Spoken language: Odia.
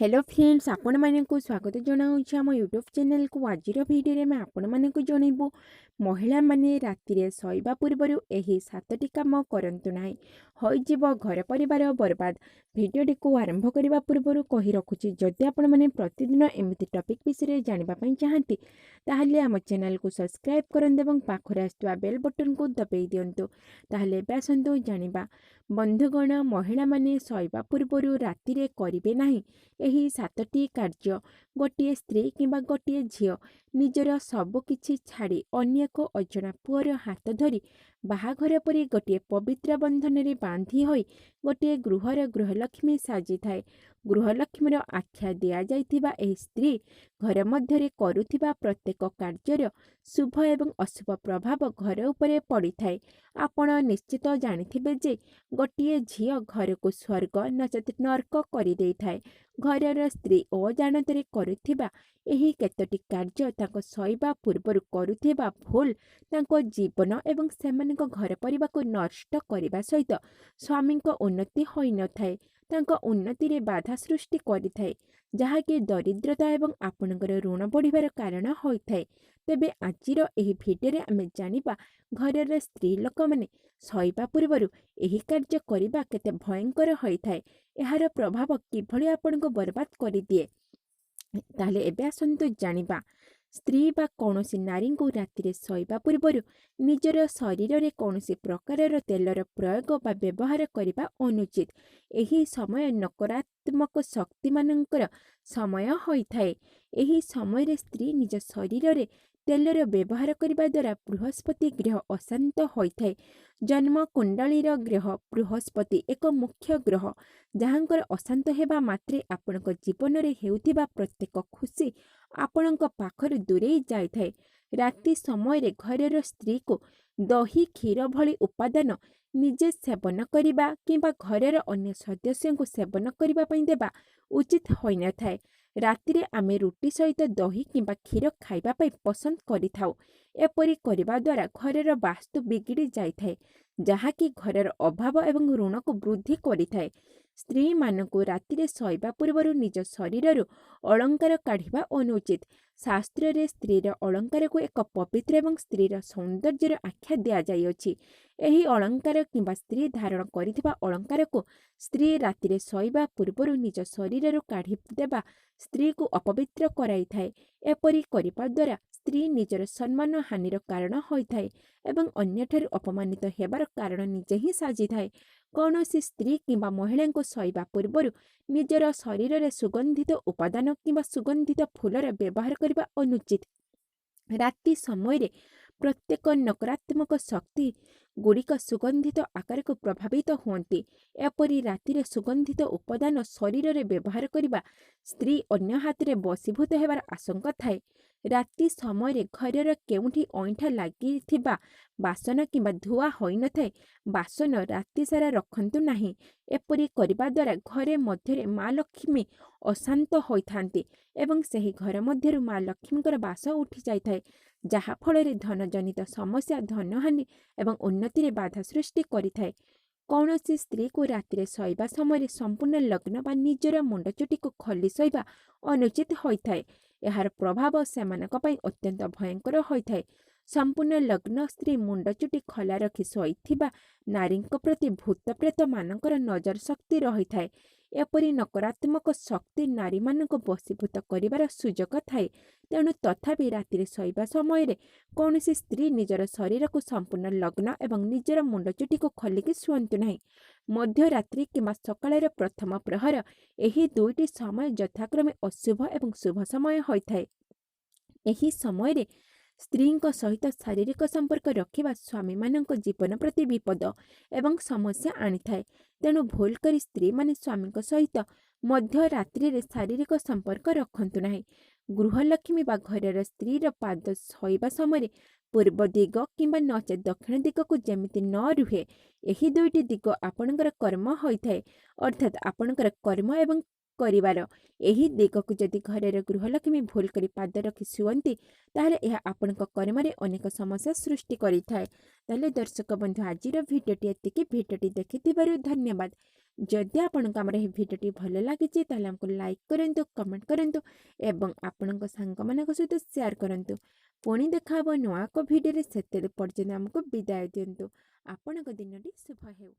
ହ୍ୟାଲୋ ଫ୍ରେଣ୍ଡସ୍, ଆପଣମାନଙ୍କୁ ସ୍ୱାଗତ ଜଣାଉଛି ଆମ ୟୁଟ୍ୟୁବ୍ ଚ୍ୟାନେଲକୁ। ଆଜିର ଭିଡ଼ିଓରେ ଆମେ ଆପଣମାନଙ୍କୁ ଜଣାଇବୁ, ମହିଳାମାନେ ରାତିରେ ଶୋଇବା ପୂର୍ବରୁ ଏହି 7ଟି କାମ କରନ୍ତୁ ନାହିଁ, ହୋଇଯିବ ଘର ପରିବାର ବର୍ବାଦ। ଭିଡ଼ିଓଟିକୁ ଆରମ୍ଭ କରିବା ପୂର୍ବରୁ କହି ରଖୁଛି, ଯଦି ଆପଣମାନେ ପ୍ରତିଦିନ ଏମିତି ଟପିକ୍ ବିଷୟରେ ଜାଣିବା ପାଇଁ ଚାହାନ୍ତି, ତାହେଲେ ଆମ ଚ୍ୟାନେଲକୁ ସବସ୍କ୍ରାଇବ୍ କରନ୍ତୁ ଏବଂ ପାଖରେ ଆସୁଥିବା ବେଲ୍ ବଟନ୍କୁ ଦବାଇ ଦିଅନ୍ତୁ। ତାହେଲେ ଏବେ ଆସନ୍ତୁ ଜାଣିବା। ବନ୍ଧୁଗଣ, ମହିଳାମାନେ ଶୋଇବା ପୂର୍ବରୁ ରାତିରେ କରିବେ ନାହିଁ ଏହି 7ଟି କାର୍ଯ୍ୟ। ଗୋଟିଏ ସ୍ତ୍ରୀ କିମ୍ବା ଗୋଟିଏ ଝିଅ ନିଜର ସବୁକିଛି ଛାଡ଼ି ଅନ୍ୟ ଏକ ଅଜଣା ପୁଅର ହାତ ଧରି ବାହାଘର ପରି ଗୋଟିଏ ପବିତ୍ର ବନ୍ଧନରେ ବାନ୍ଧି ହୋଇ ଗୋଟିଏ ଗୃହର ଗୃହଲକ୍ଷ୍ମୀ ସାଜିଥାଏ। ଗୃହଲକ୍ଷ୍ମୀର ଆଖ୍ୟା ଦିଆଯାଇଥିବା ଏହି ସ୍ତ୍ରୀ ଘର ମଧ୍ୟରେ କରୁଥିବା ପ୍ରତ୍ୟେକ କାର୍ଯ୍ୟର ଶୁଭ ଏବଂ ଅଶୁଭ ପ୍ରଭାବ ଘର ଉପରେ ପଡ଼ିଥାଏ। ଆପଣ ନିଶ୍ଚିତ ଜାଣିଥିବେ ଯେ ଗୋଟିଏ ଝିଅ ଘରକୁ ସ୍ୱର୍ଗ ନଚେତ ନର୍କ କରିଦେଇଥାଏ। ଘରର ସ୍ତ୍ରୀ ଅଜାଣତରେ କରୁଥିବା ଏହି କେତୋଟି କାର୍ଯ୍ୟ, ତାଙ୍କ ଶୋଇବା ପୂର୍ବରୁ କରୁଥିବା ଭୁଲ ତାଙ୍କ ଜୀବନ ଏବଂ ସେମାନଙ୍କ ଘର ପରିବାରକୁ ନଷ୍ଟ କରିବା ସହିତ ସ୍ୱାମୀଙ୍କ ଉନ୍ନତି ହୋଇନଥାଏ, ତାଙ୍କ ଉନ୍ନତିରେ ବାଧା ସୃଷ୍ଟି କରିଥାଏ, ଯାହାକି ଦରିଦ୍ରତା ଏବଂ ଆପଣଙ୍କର ଋଣ ବଢ଼ିବାର କାରଣ ହୋଇଥାଏ। ତେବେ ଆଜିର ଏହି ଭିଡ଼ିଓରେ ଆମେ ଜାଣିବା, ଘରର ସ୍ତ୍ରୀ ଲୋକମାନେ ଶୋଇବା ପୂର୍ବରୁ ଏହି କାର୍ଯ୍ୟ କରିବା କେତେ ଭୟଙ୍କର ହୋଇଥାଏ, ଏହାର ପ୍ରଭାବ କିଭଳି ଆପଣଙ୍କୁ ବର୍ବାଦ କରିଦିଏ। ତାହେଲେ ଏବେ ଆସନ୍ତୁ ଜାଣିବା। ସ୍ତ୍ରୀ ବା କୌଣସି ନାରୀଙ୍କୁ ରାତିରେ ଶୋଇବା ପୂର୍ବରୁ ନିଜର ଶରୀରରେ କୌଣସି ପ୍ରକାରର ତେଲର ପ୍ରୟୋଗ ବା ବ୍ୟବହାର କରିବା ଅନୁଚିତ। ଏହି ସମୟ ନକାରାତ୍ମକ ଶକ୍ତିମାନଙ୍କର ସମୟ ହୋଇଥାଏ। ଏହି ସମୟରେ ସ୍ତ୍ରୀ ନିଜ ଶରୀରରେ ତେଲର ବ୍ୟବହାର କରିବା ଦ୍ୱାରା ବୃହସ୍ପତି ଗ୍ରହ ଅଶାନ୍ତ ହୋଇଥାଏ। ଜନ୍ମ କୁଣ୍ଡଳୀର ଗ୍ରହ ବୃହସ୍ପତି ଏକ ମୁଖ୍ୟ ଗ୍ରହ, ଯାହାଙ୍କର ଅଶାନ୍ତ ହେବା ମାତ୍ରେ ଆପଣଙ୍କ ଜୀବନରେ ହେଉଥିବା ପ୍ରତ୍ୟେକ ଖୁସି ଆପଣଙ୍କ ପାଖରୁ ଦୂରେଇ ଯାଇଥାଏ। ରାତି ସମୟରେ ଘରର ସ୍ତ୍ରୀକୁ ଦହି, କ୍ଷୀର ଭଳି ଉପାଦାନ ନିଜେ ସେବନ କରିବା କିମ୍ବା ଘରର ଅନ୍ୟ ସଦସ୍ୟଙ୍କୁ ସେବନ କରିବା ପାଇଁ ଦେବା ଉଚିତ ହୋଇନଥାଏ। ରାତିରେ ଆମେ ରୁଟି ସହିତ ଦହି କିମ୍ବା କ୍ଷୀର ଖାଇବା ପାଇଁ ପସନ୍ଦ କରିଥାଉ। ଏପରି କରିବା ଦ୍ୱାରା ଘରର ବାସ୍ତୁ ବିଗିଡ଼ି ଯାଇଥାଏ, ଯାହାକି ଘରର ଅଭାବ ଏବଂ ଋଣକୁ ବୃଦ୍ଧି କରିଥାଏ। ସ୍ତ୍ରୀମାନଙ୍କୁ ରାତିରେ ଶୋଇବା ପୂର୍ବରୁ ନିଜ ଶରୀରରୁ ଅଳଙ୍କାର କାଢ଼ିବା ଅନୁଚିତ। ଶାସ୍ତ୍ରରେ ସ୍ତ୍ରୀର ଅଳଙ୍କାରକୁ ଏକ ପବିତ୍ର ଏବଂ ସ୍ତ୍ରୀର ସୌନ୍ଦର୍ଯ୍ୟର ଆଖ୍ୟା ଦିଆଯାଇଅଛି। ଏହି ଅଳଙ୍କାର କିମ୍ବା ସ୍ତ୍ରୀ ଧାରଣ କରିଥିବା ଅଳଙ୍କାରକୁ ସ୍ତ୍ରୀ ରାତିରେ ଶୋଇବା ପୂର୍ବରୁ ନିଜ ଶରୀରରୁ କାଢ଼ିଦେବା ସ୍ତ୍ରୀକୁ ଅପବିତ୍ର କରାଇଥାଏ। ଏପରି କରିବା ଦ୍ୱାରା ସ୍ତ୍ରୀ ନିଜର ସମ୍ମାନ ହାନିର କାରଣ ହୋଇଥାଏ ଏବଂ ଅନ୍ୟଠାରୁ ଅପମାନିତ ହେବାର କାରଣ ନିଜେ ହିଁ ସାଜିଥାଏ। କୌଣସି ସ୍ତ୍ରୀ କିମ୍ବା ମହିଳାଙ୍କୁ ଶୋଇବା ପୂର୍ବରୁ ନିଜର ଶରୀରରେ ସୁଗନ୍ଧିତ ଉପାଦାନ କିମ୍ବା ସୁଗନ୍ଧିତ ଫୁଲର ବ୍ୟବହାର କରିବା ଅନୁଚିତ। ରାତି ସମୟରେ ପ୍ରତ୍ୟେକ ନକାରାତ୍ମକ ଶକ୍ତି ଗୁଡ଼ିକ ସୁଗନ୍ଧିତ ଆକାରକୁ ପ୍ରଭାବିତ ହୁଅନ୍ତି। ଏପରି ରାତିରେ ସୁଗନ୍ଧିତ ଉପାଦାନ ଶରୀରରେ ବ୍ୟବହାର କରିବା ସ୍ତ୍ରୀ ଅନ୍ୟ ହାତରେ ବଶୀଭୂତ ହେବାର ଆଶଙ୍କା ଥାଏ। ରାତି ସମୟରେ ଘରର କେଉଁଠି ଅଇଁଠା ଲାଗିଥିବା ବାସନ କିମ୍ବା ଧୁଆ ହୋଇନଥାଏ ବାସନ ରାତି ସାରା ରଖନ୍ତୁ ନାହିଁ। ଏପରି କରିବା ଦ୍ୱାରା ଘରେ ମଧ୍ୟରେ ମା ଲକ୍ଷ୍ମୀ ଅଶାନ୍ତ ହୋଇଥାନ୍ତି ଏବଂ ସେହି ଘର ମଧ୍ୟରୁ ମା ଲକ୍ଷ୍ମୀଙ୍କର ବାସ ଉଠିଯାଇଥାଏ, ଯାହାଫଳରେ ଧନଜନିତ ସମସ୍ୟା, ଧନହାନି ଏବଂ ଉନ୍ନତିରେ ବାଧା ସୃଷ୍ଟି କରିଥାଏ। କୌଣସି ସ୍ତ୍ରୀକୁ ରାତିରେ ଶୋଇବା ସମୟରେ ସମ୍ପୂର୍ଣ୍ଣ ଲଗ୍ନ ବା ନିଜର ମୁଣ୍ଡ ଚୁଟିକୁ ଖୋଲି ଶୋଇବା ଅନୁଚିତ ହୋଇଥାଏ। ଏହାର ପ୍ରଭାବ ସେମାନଙ୍କ ପାଇଁ ଅତ୍ୟନ୍ତ ଭୟଙ୍କର ହୋଇଥାଏ। ସମ୍ପୂର୍ଣ୍ଣ ଲଗ୍ନ ସ୍ତ୍ରୀ ମୁଣ୍ଡ ଚୁଟି ଖୋଲା ରଖି ଶୋଇଥିବା ନାରୀଙ୍କ ପ୍ରତି ଭୂତ ପ୍ରେତମାନଙ୍କର ନଜର ଶକ୍ତି ରହିଥାଏ। ଏପରି ନକାରାତ୍ମକ ଶକ୍ତି ନାରୀମାନଙ୍କୁ ବଶୀଭୂତ କରିବାର ସୁଯୋଗ ଥାଏ। ତେଣୁ ତଥାପି ରାତିରେ ଶୋଇବା ସମୟରେ କୌଣସି ସ୍ତ୍ରୀ ନିଜର ଶରୀରକୁ ସମ୍ପୂର୍ଣ୍ଣ ଲଗ୍ନ ଏବଂ ନିଜର ମୁଣ୍ଡ ଚୁଟିକୁ ଖୋଲିକି ଶୁଅନ୍ତୁ ନାହିଁ। ମଧ୍ୟରାତ୍ରି କିମ୍ବା ସକାଳର ପ୍ରଥମ ପ୍ରହର, ଏହି ଦୁଇଟି ସମୟ ଯଥାକ୍ରମେ ଅଶୁଭ ଏବଂ ଶୁଭ ସମୟ ହୋଇଥାଏ। ଏହି ସମୟରେ ସ୍ତ୍ରୀଙ୍କ ସହିତ ଶାରୀରିକ ସମ୍ପର୍କ ରଖିବା ସ୍ୱାମୀମାନଙ୍କ ଜୀବନ ପ୍ରତି ବିପଦ ଏବଂ ସମସ୍ୟା ଆଣିଥାଏ। ତେଣୁ ଭୁଲ କରି ସ୍ତ୍ରୀମାନେ ସ୍ୱାମୀଙ୍କ ସହିତ ମଧ୍ୟରାତ୍ରିରେ ଶାରୀରିକ ସମ୍ପର୍କ ରଖନ୍ତୁ ନାହିଁ। ଗୃହଲକ୍ଷ୍ମୀ ବା ଘରର ସ୍ତ୍ରୀର ପାଦ ଶୋଇବା ସମୟରେ ପୂର୍ବ ଦିଗ କିମ୍ବା ନଚେତ ଦକ୍ଷିଣ ଦିଗକୁ ଯେମିତି ନ ରୁହେ। ଏହି ଦୁଇଟି ଦିଗ ଆପଣଙ୍କର କର୍ମ ହୋଇଥାଏ, ଅର୍ଥାତ୍ ଆପଣଙ୍କର କର୍ମ ଏବଂ କରିବାର। ଏହି ଦିଗକୁ ଯଦି ଘରର ଗୃହଲକ୍ଷ୍ମୀ ଭୁଲ କରି ପାଦ ରଖି ଶୁଅନ୍ତି, ତାହେଲେ ଏହା ଆପଣଙ୍କ କର୍ମରେ ଅନେକ ସମସ୍ୟା ସୃଷ୍ଟି କରିଥାଏ। ତାହେଲେ ଦର୍ଶକ ବନ୍ଧୁ, ଆଜିର ଭିଡ଼ିଓଟି ଏତିକି। ଭିଡ଼ିଓଟି ଦେଖିଥିବାରୁ ଧନ୍ୟବାଦ। ଯଦି ଆପଣଙ୍କୁ ଆମର ଏହି ଭିଡ଼ିଓଟି ଭଲ ଲାଗିଛି, ତାହେଲେ ଆମକୁ ଲାଇକ୍ କରନ୍ତୁ, କମେଣ୍ଟ କରନ୍ତୁ ଏବଂ ଆପଣଙ୍କ ସାଙ୍ଗମାନଙ୍କ ସହିତ ସେୟାର କରନ୍ତୁ। ପୁଣି ଦେଖା ହେବ ନୂଆ ଏକ ଭିଡ଼ିଓରେ, ସେତେବେଳେ ପର୍ଯ୍ୟନ୍ତ ଆମକୁ ବିଦାୟ ଦିଅନ୍ତୁ। ଆପଣଙ୍କ ଦିନଟି ଶୁଭ ହେଉ।